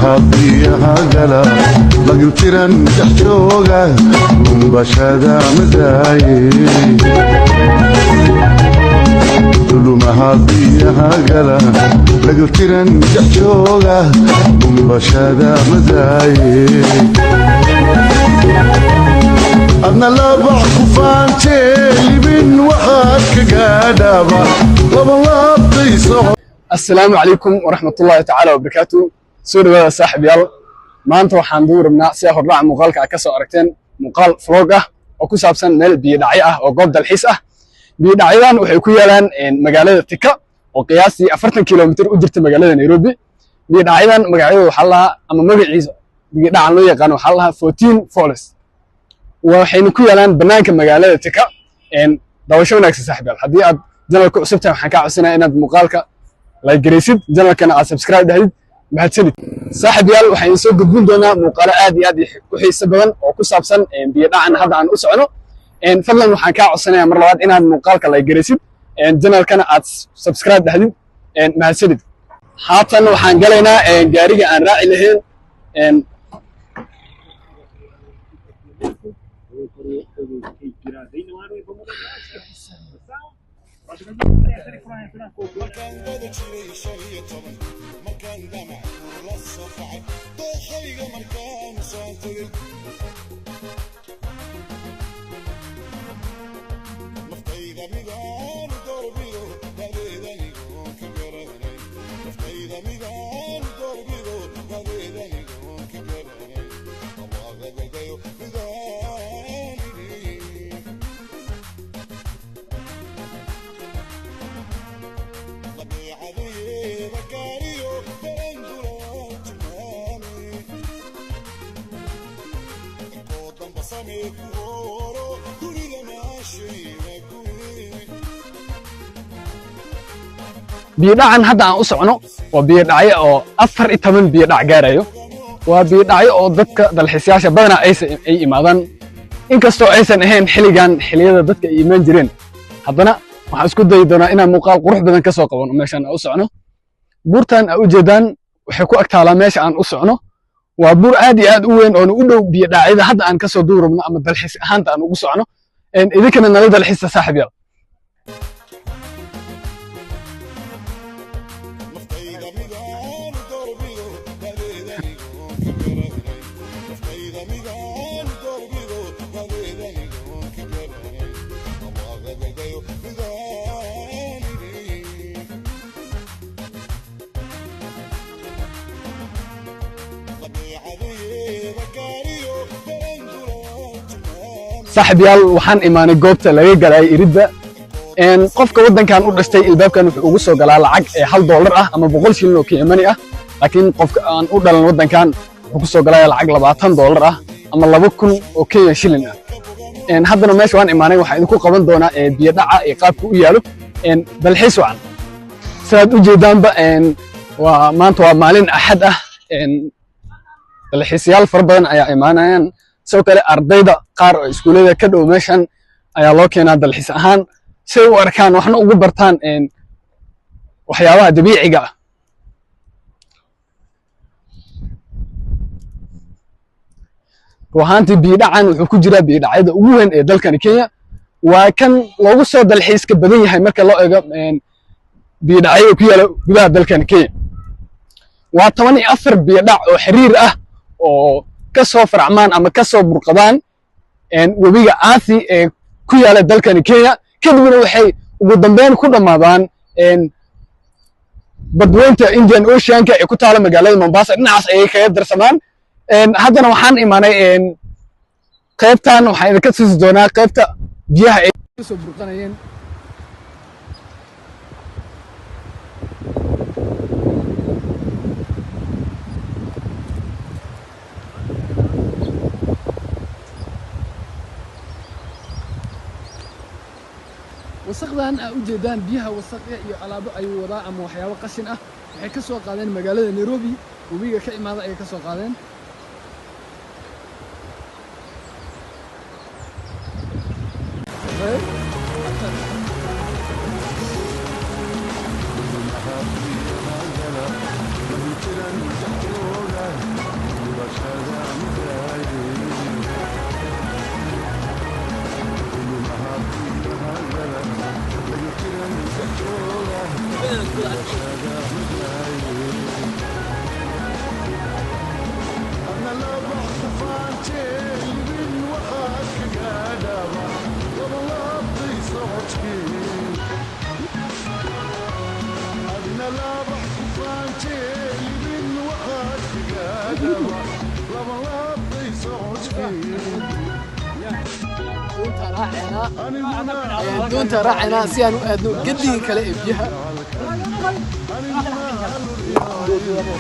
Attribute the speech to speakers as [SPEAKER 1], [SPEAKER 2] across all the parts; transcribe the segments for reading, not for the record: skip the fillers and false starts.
[SPEAKER 1] Dhulumaha biyaha gala lagiltiran dhex jooga gumbashada madaaye. Dhulumaha biyaha gala lagiltiran dhex jooga gumbashada madaaye. Adna labac ku faantee libin waxaad ka gaadhaaba labalaabtay soco.
[SPEAKER 2] Asalaamu calaykum waraxmatullaahi tacaala wabarakaatu. Soo dhawaada, saaxiibyaal. Maanta waxaan duubi rabnaa, sida hordhaca muuqaalka aad ka soo aragteen, muuqaal vlog ah oo ku saabsan meel biyo dhacyo ah oo goob dalxiis ah. Biyo dhacyadan waxay ku yaalaan magaalada Tika oo qiyaastii 40 kilomitir u jirta magaalada Nairobi. Biyo dhacyadan magacyadooda waxaa lahaa, ama magaciisa biyo dhacan loo yaqaano waxaa lahaa, 14 Falls. Waxayna ku yaalaan banaanka magaalada Tika. Daawasho wanaagsan, saaxiibyaal. Haddii aad channelka cusub tahay, waxaan kaa codsanayaa inaad muuqaalka like garaysid, channelkana aad subscribe dhahdid. Mahadsanid, saaxiibyaal. Waxaan soo gudbin doonaa muuqaalo aad iyo aad u xiiso badan oo ku saabsan biyo dhacan hadda aan u socono. Fadlan waxaan kaa codsanayaa mar labaad inaad muuqaalka like garaysid, channelkana aad subscribe dhahdid. Mahadsanid. Haatan waxaan galaynaa gaariga aan raaci lahayn.
[SPEAKER 1] Markaan dada jiray 15, markaan damac la soo kacay dookhayga, markaan soo tegay naftayda midaan doorbido dadeedanigoon ka garanay, naftayda midaan doorbido dadeedanigoon ka garanay, abaaqadadayo midaan idhi. Dabeecadeeda gaariyo darangula tilmaami koo damba samee ku horo dunida maashayna guri.
[SPEAKER 2] Biyo dhacan hadda aan u socno waa biyo dhacyo oo 14 biyo dhac gaarayo. Waa biyo dhacyo oo dadka dalxiisayaasha badanaa aysan ay imaadaan. Inkastoo aysan ahayn xilligan xilliyada dadka ay imaan jireen, haddana waxaan isku dayi doonaa inaan muuqaal qurux badan ka soo qabano meeshaan aan u socno. Buurtan aa ujeedaan waxay ku agtaalaa meesha aan u socno. Waa buur aad iyo aad u weyn oona u dhow biyo dhacyada hadda aan kasoo duuri rabno ama dalxiis ahaanta aan ugu socno. Idinkana nala dalxiista, saaxiib yaal.
[SPEAKER 1] Naftayda midaan doorbido dadeedanigoon ka garanay, naftayda midaan doorbido dadeedanigoon ka garanay, abaaqadadayo midaan idhi. Dabeecadeeda gaariyo darangula tilmaami.
[SPEAKER 2] Saaxiib yaal, waxaan imaanay goobta laga galay iridda. Qofka waddankan u dhashtay ilbaabkan wuxuu ugu soo galaa lacag ee $1 ah ama 100 shilin oo Kenya ah, laakiin qofka aan u dhalan waddankan wuxuu ku soo galaya lacag $20 ah ama 2000 oo Kenya shilin ah. Haddana meesha waan imaanay. Waxaan idinku qaban doonaa biyo dhaca iyo qaabka u yaalo. Dalxiis wacan. Sidaad u jeedaanba, waa maanta waa maalin Axad ah. Dalxiisayaal fara badan ayaa imaanayaan. Sidoo kale ardayda qaar oo iskuullada ka dhow meeshan ayaa loo keenaa dalxiis ahaan si ay u arkaan waxna ugu bartaan waxyaabaha dabiiciga ah. Run ahaantii biyo dhacan wuxuu ku jiraa biyo dhacyada ugu weyn ee dalkani Kenya. Waa kan loogu soo dalxiiska badan yahay marka loo eego biyo dhacyada ku yaala gudaha dalkani Kenya. Waa 14 biyo dhac oo xiriir ah oo ka soo faracmaan ama ka soo burqadaan webiga Athi ee ku yaala dalkani Kenya, kadibna waxay ugu dambeyn ku dhammaadaan badweynta Indian Oceanka ee ku taala magaalada Mombasa. Dhinacaas ayay kaga darsamaan. Haddana waxaan imaanay qaybtan. Waxaan idinka tusi doonaa qaybta biyaha ay kasoo burqanayeen. Wasaqdan aa ujeedaan, biyaha wasaqya iyo alaabo ayuu wadaa ama waxyaabo qashin ah, waxay ka soo qaadeen magaalada Nairobi. Webiga ka imaada ayay ka soo qaadeen.
[SPEAKER 1] Labalaabtay socodkii.
[SPEAKER 2] Doonta raacaynaa. Doonta raacaynaa si aan u aadno gediga kale ee biyaha.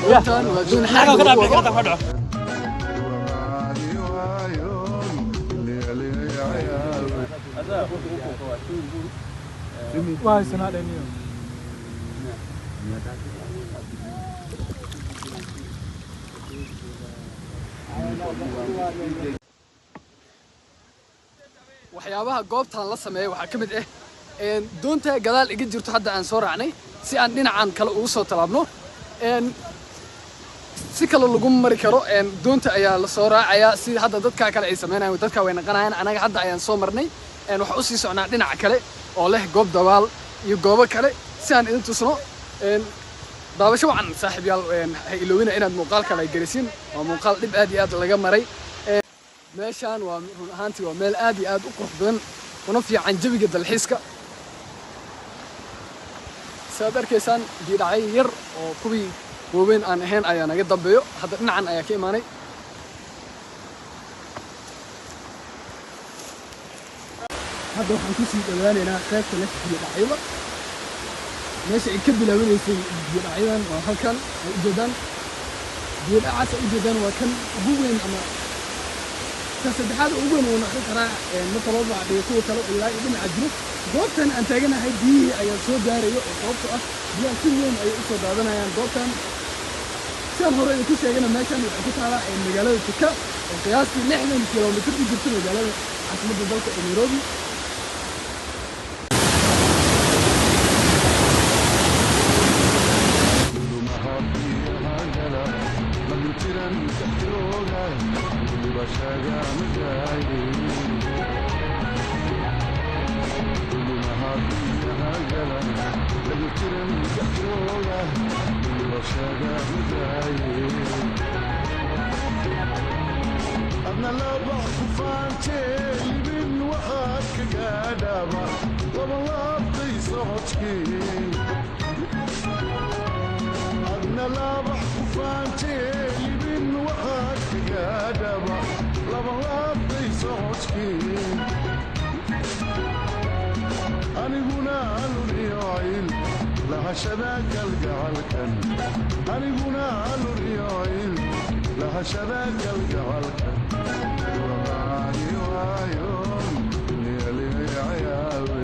[SPEAKER 2] Doontan waa doon xagga lagu wado. Waxyaabaha goobtan la sameeyay waxaa ka mid ah doonta gadaal iga jirto hadda aan soo raacnay si aan dhinacan kale ugu soo tallaabno. Si kale lagu mari karo doonta ayaa la soo raacayaa si hadda dadka kale ay sameynayaan. Dadka way naqanayaan, anaga hadda ayaan soo marnay. Waxaan usii socnaa dhinaca kale oo leh goob dabaal iyo goobo kale si aan idin tusno. Daawasho wacan saaxiib yaal. Ha iloowina inaad muuqaal kale ay gelisiin. Waa muuqaal dhib aad iyo aad laga maray. Meeshaan waa run ahaantii waa meel aad iyo aad u qurux badan una fiican jawiga dalxiiska. Sidaad arkaysaan, biyo-dhacyo yar oo kuwii waaweyn aan ahayn ayaa naga dambeeyo. Hadda dhinacan ayaa ka imaanay. Hadda waxaan kusii dhawaanaynaa qaybta leh biyo-dhacyada. Meesha ay ka bilaabanaysay biyo-dhacyadan waa halkan ay ujeedaan. Biyo-dhacaas ay ujeedaan waa kan ugu weyn ama ka saddexaad ugu weyn uu noqon karaa marka loo baacdhiyo kuwa kale ilaa iyo dhinaca jiro. Goobtan aan taaganahay biyihii ayaa soo gaarayo oo sababto ah biyaha si weyn ayay usoo daadanayaan goobtan. Sidaan hore idinku sheegana, meeshan waxay ku taalaa magaalada Thika oo qiyaastii 60 kilomitir u jirta magaalada caasimadda dalka ee Nairobi.
[SPEAKER 1] Adna laba kufaantee libin waxaad ka gaadhaba labalaabtay socodkii. Adna labax kufaantee libin waxaad ka gaadhaba labalaabtay socodkii. Aniguna luriyo cil lahashada kalgacalkan. Aniguna luriyo cil lahashada kalgacalkan. Wamaani waayon liyaliyacayaawe.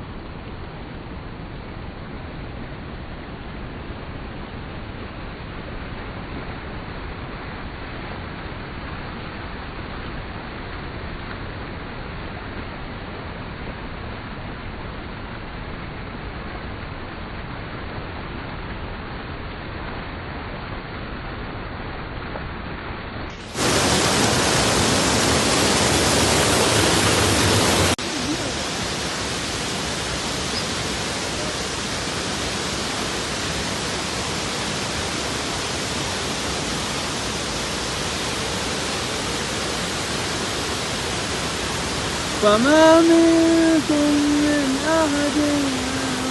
[SPEAKER 3] فما منكم من أحد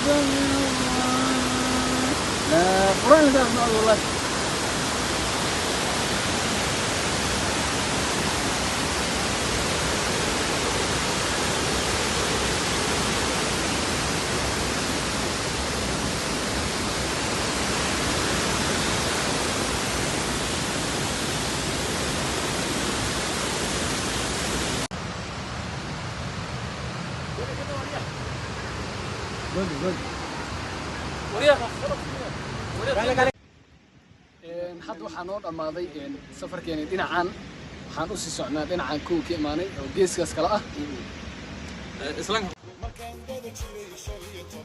[SPEAKER 3] فمن لا قرآن لا والله.
[SPEAKER 2] Hadda waxaa noo dhammaaday safarkeeni dhinacan. Waxaan usii socnaa dhinacan kuwa ka imaanay oo geeskaas kale ah.
[SPEAKER 1] Markaan dada jiray 15,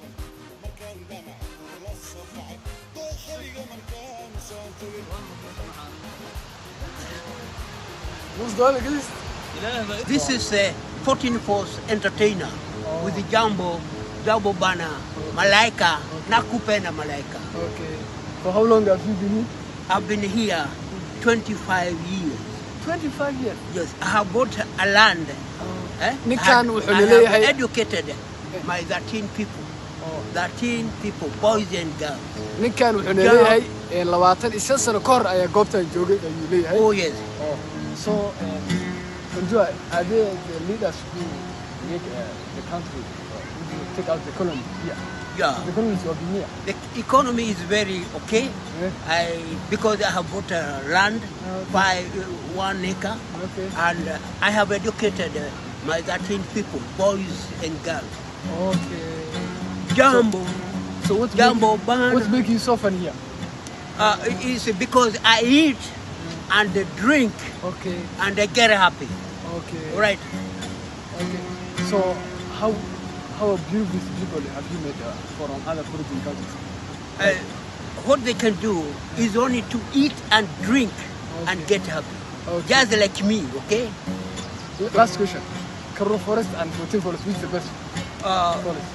[SPEAKER 1] markaan damac la soo kacay dookhayga, markaan soo tegay.
[SPEAKER 2] Muus doole gees.
[SPEAKER 4] This is a 14 force entertainer with the Jambo, Jambo Bana, Malaika, Nakupenda Malaika.
[SPEAKER 2] Okay, for how long have you been here?
[SPEAKER 4] I've been here 25 years.
[SPEAKER 2] 25 years?
[SPEAKER 4] Yes, I have bought a land. Eh?
[SPEAKER 2] Ninkan
[SPEAKER 4] I
[SPEAKER 2] wuxuu
[SPEAKER 4] have
[SPEAKER 2] leeyahay-
[SPEAKER 4] educated my 13 people. 13 people, boys and girls.
[SPEAKER 2] Ninkan wuxuu leeyahay 25 sano ka hor ayaa goobtan joogay ayuu leeyahay.
[SPEAKER 4] Oh yes.
[SPEAKER 2] Oh, so Unjua, are they the leaders who make the country, who take out the colony here?
[SPEAKER 4] Yeah.
[SPEAKER 2] The colonies will be here.
[SPEAKER 4] The economy is very okay.
[SPEAKER 2] Yeah.
[SPEAKER 4] I because I have bought a land, 1 acre, and I have educated my 13 people, boys and girls. Jambo,
[SPEAKER 2] So what's
[SPEAKER 4] Jambo bana.
[SPEAKER 2] What's making you so fun here?
[SPEAKER 4] It's because I eat and drink and I get happy. Right.
[SPEAKER 2] Okay. So how beautiful people have you met from other foreign countries?
[SPEAKER 4] What they can do is only to eat and drink and get happy. Just like me, okay?
[SPEAKER 2] Last question. Karura Forest and 14 Forest, which is the best forest?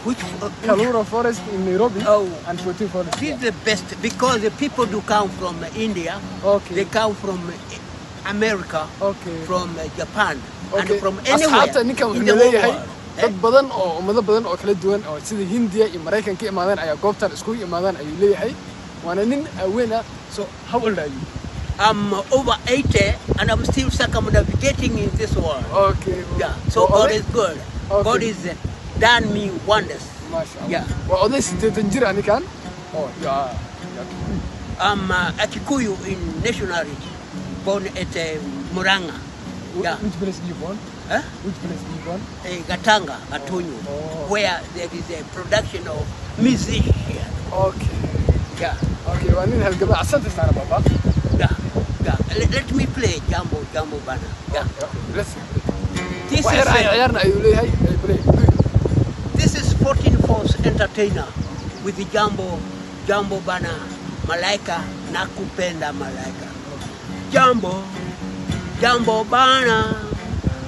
[SPEAKER 4] Which
[SPEAKER 2] Karura Forest in Nairobi
[SPEAKER 4] Oh.
[SPEAKER 2] and 14 Forest.
[SPEAKER 4] This is the best because the people do come from India, they come from America, from Japan, and from anywhere
[SPEAKER 2] Asxaabta, ninkan
[SPEAKER 4] in
[SPEAKER 2] wuxuu
[SPEAKER 4] the whole
[SPEAKER 2] leeyahay
[SPEAKER 4] world.
[SPEAKER 2] dad badan oo ummado badan oo kala duwan oo sida Hindiya iyo Maraykanka ka imaadeen ayaa goobtan iskugu imaadaan ayuu leeyahay. Waana nin weyn ah. So how old are you?
[SPEAKER 4] I'm over 80 and I'm still circumnavigating in this world. Yeah. So
[SPEAKER 2] Waa
[SPEAKER 4] God
[SPEAKER 2] oday-
[SPEAKER 4] is good. God is done me wonders.
[SPEAKER 2] Maasha Allah.
[SPEAKER 4] Yeah.
[SPEAKER 2] Waa oday 80 jir ah ninkan. Oh, yeah.
[SPEAKER 4] I'm a Kikuyu in nationality, born at Muranga. Yeah.
[SPEAKER 2] Which place do you born?
[SPEAKER 4] Huh?
[SPEAKER 2] Which place do you born?
[SPEAKER 4] Gatanga, Gatunyu,
[SPEAKER 2] Oh.
[SPEAKER 4] where there is a production of music here. Yeah.
[SPEAKER 2] Okay, waa nin halgama. Asante sana, baba.
[SPEAKER 4] Yeah. Let me play Jambo Jambo Bana. Yeah.
[SPEAKER 2] Okay, let's
[SPEAKER 4] This
[SPEAKER 2] wax
[SPEAKER 4] is
[SPEAKER 2] yar ay ciyaarna ayuu leeyahay. Ay play.
[SPEAKER 4] This is 14 Force Entertainer with the Jambo Jambo Bana Malaika, Nakupenda Malaika. Jambo Jambo Bana,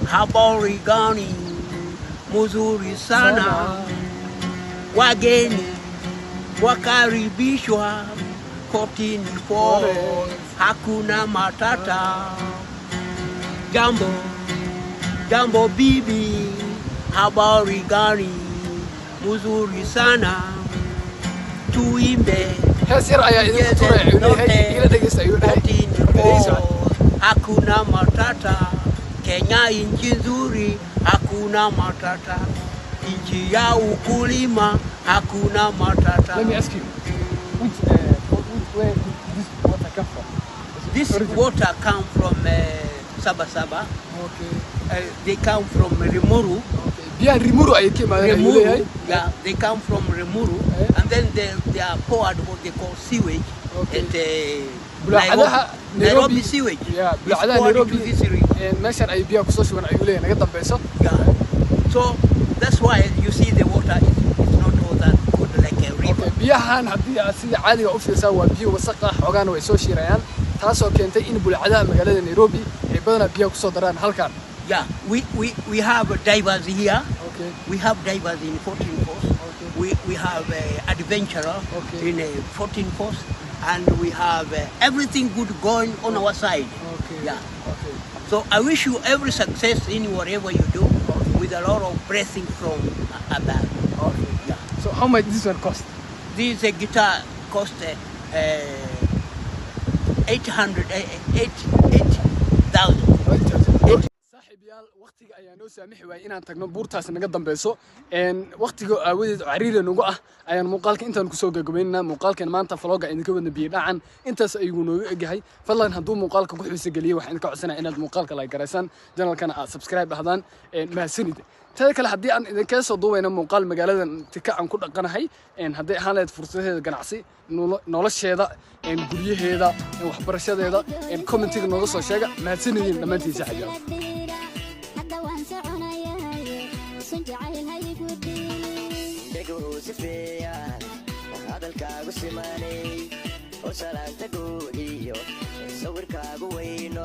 [SPEAKER 4] habari gani? Muzuri sana. Wageni wakaribishwa 14 Falls, hakuna matata. Jambo Jambo bibi, habari gani? Muzuri sana. Tuimbe
[SPEAKER 2] Hees yar ayaa idinku turaya ayuu leeyahay. Ila dhegeysta ayuu dhahay. Marka dhegeysi wacan.
[SPEAKER 4] Hakuna matata. Kenya nchi nzuri, hakuna matata. Nchi ya ukulima, hakuna matata.
[SPEAKER 2] Let me ask you, which where did this water come from? Is it
[SPEAKER 4] This
[SPEAKER 2] origin?
[SPEAKER 4] Water come from Saba Saba. They come from Limuru.
[SPEAKER 2] Okay. Biyahan Rimuru ayay ka imaadeen ayuu leeyahay.
[SPEAKER 4] Limuru, yeah, they come from Limuru,
[SPEAKER 2] Eh?
[SPEAKER 4] And then they are poured what they call sewage
[SPEAKER 2] Okay.
[SPEAKER 4] at
[SPEAKER 2] Bulaacadaha
[SPEAKER 4] Nairobi, Nairobi sewage.
[SPEAKER 2] Yeah,
[SPEAKER 4] Is
[SPEAKER 2] bulaacadaha
[SPEAKER 4] poured
[SPEAKER 2] Nairobi
[SPEAKER 4] into this river.
[SPEAKER 2] Meeshan ay biyaha kusoo shuban ayuu leeyahay naga dambeyso.
[SPEAKER 4] Yeah. So that's why you see the water is not all that good like a river.
[SPEAKER 2] Okay, biyahan haddii aad sida caadiga u fiirsaa waa biyo wasaq ah, xoogaana way soo shiirayaan, taasoo keentay in bulaacadaha magaalada Nairobi ay badanaa biyaha kusoo daraan halkan.
[SPEAKER 4] Yeah, we have divers here. We have divers in 14 Force. We have adventurer in 14 Force. And we have everything good going on our side. Yeah. So I wish you every success in whatever you do, with a lot of blessing from above. Yeah.
[SPEAKER 2] So how much this one cost?
[SPEAKER 4] This guitar cost 800, 8,000.
[SPEAKER 2] Saaxiibayaal, waqtiga ayaa noo saamixi waayay inaan tagno buurtaas naga dambeyso. Waqtiga aawadeed oo cariiri nagu ah ayaan muuqaalka intaan kusoo gagabaynaa. Muuqaalkan maanta vlog-ga idinka wadna biyo dhacan intaas ayuu nooga egyahay. Fadlan hadduu muuqaalka ku xiise geliyey, waxaan idinka codsanaya inaad muuqaalka like garaysaan, channel-kana aad subscribe dhahdaan. Mahadsanid. Teeda kale, haddii aan idinkaga soo duubayno muuqaal magaaladan Tika aan ku dhaqanahay, hadday ahaan lahayd fursadaheeda ganacsi, nolosheeda, guryaheeda, waxbarashadeeda, comment-iga nooga soo sheega. Mahadsanidin dhammaantiin, saaxiibayaal.
[SPEAKER 5] Hadda waan soconayaye sun jacayl haygu dilin.
[SPEAKER 6] Dhaguhu si fiican hadalkaagu simanay oo salaanta guud iyo sawirkaagu weyn.